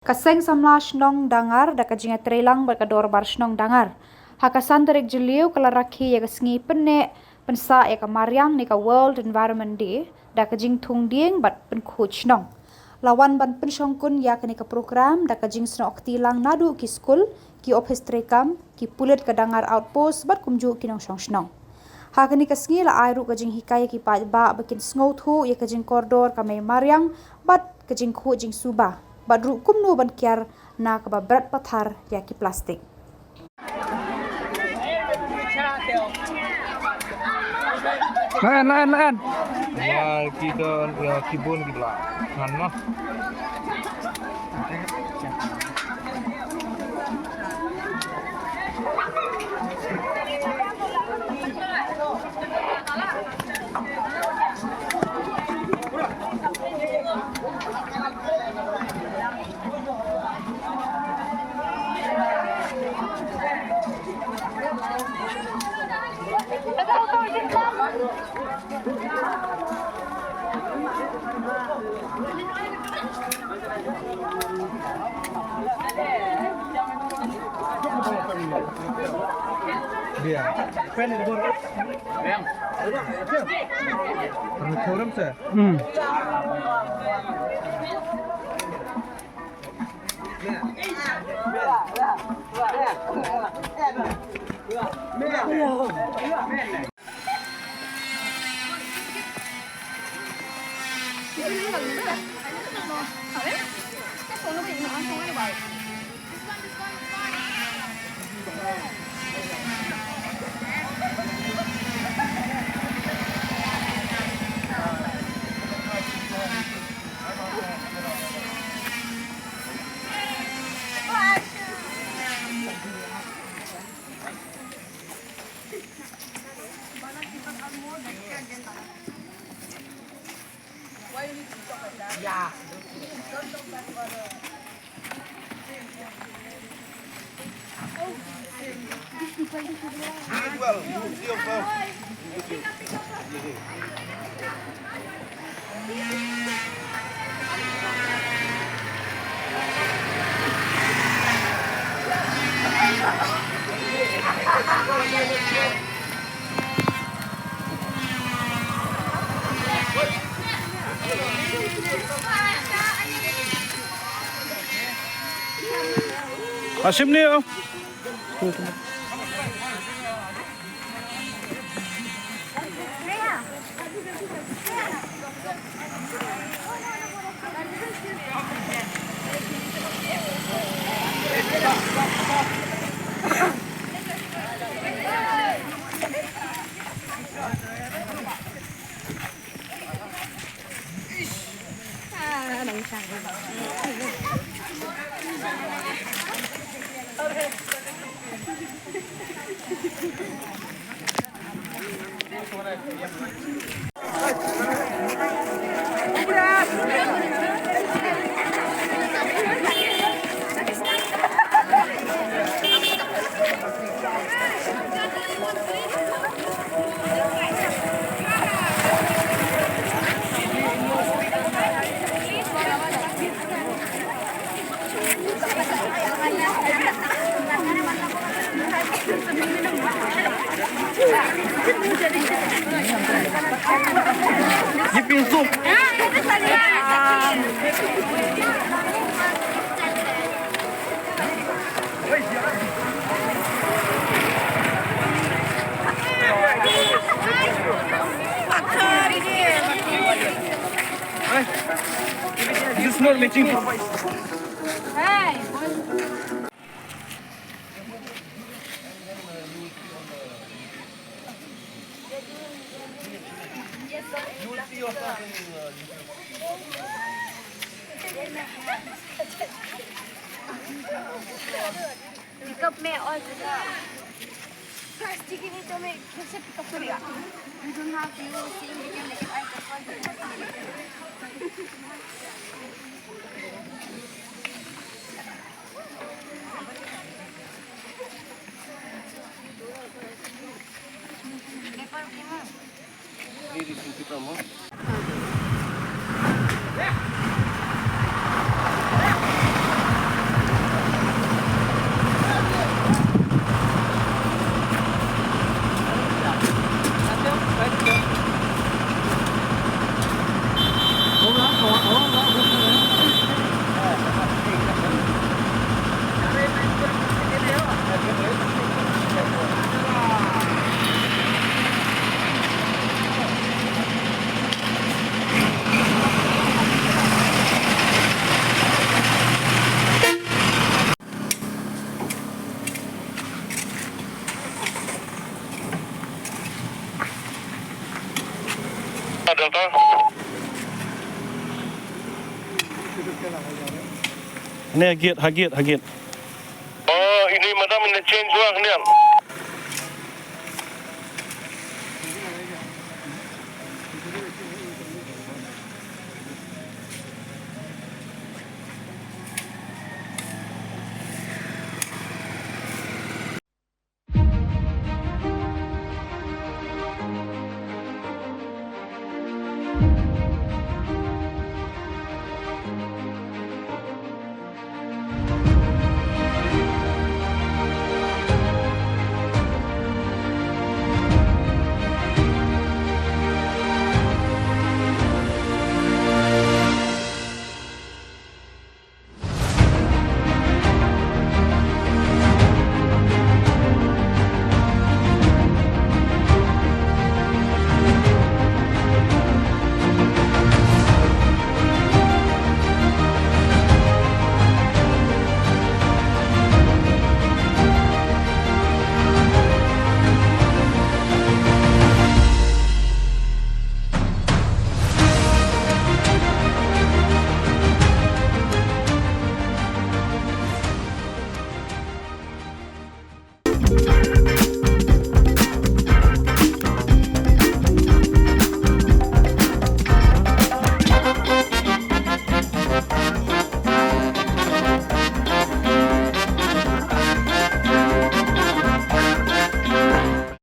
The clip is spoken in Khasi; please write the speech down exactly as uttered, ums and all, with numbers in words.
Ka Seng Samla Shnong Dangar da ka jingïatreilang bad ka Dorbar Shnong Dangar, ha ka san tarik Jylliew ka la rakhe ïa ka sngi pynneh pynsah ïa ka mariang ne ka World Environment Day da ka jingthung dieng bad pynkhuid shnong. La wan ban pynshongkun ïa kane ka program da ka jingsnoh kti lang naduh ki skul, ki ophis treikam, ki pulit ka Dangar Outpost bad kumjuh ki nongshong shnong. Ha kane ka sngi la ai ruh ka jinghikai ïa ki paidbah ba kin sngewthuh ïa ka jingkordor ka mei mariang bad ka jingkhuid jingsuba bad ruh kumno ban kiar na kaba bret pathar ïa ki plastik. Lain, lain, lain. Mai kita, ya, kibun kita lah. Ngan mah. Dia. Pen di bawah. Yang. Pernah kurang, sir? Hmm. Hashim ni, oh. This is not matching. Pick up me all the time. Plastic ini to me, kaise pick up karega? You don't have to use same, we can make it item. Ne ha gate, ha gate, ha gate. Oh, ini madam, ini change wak nian.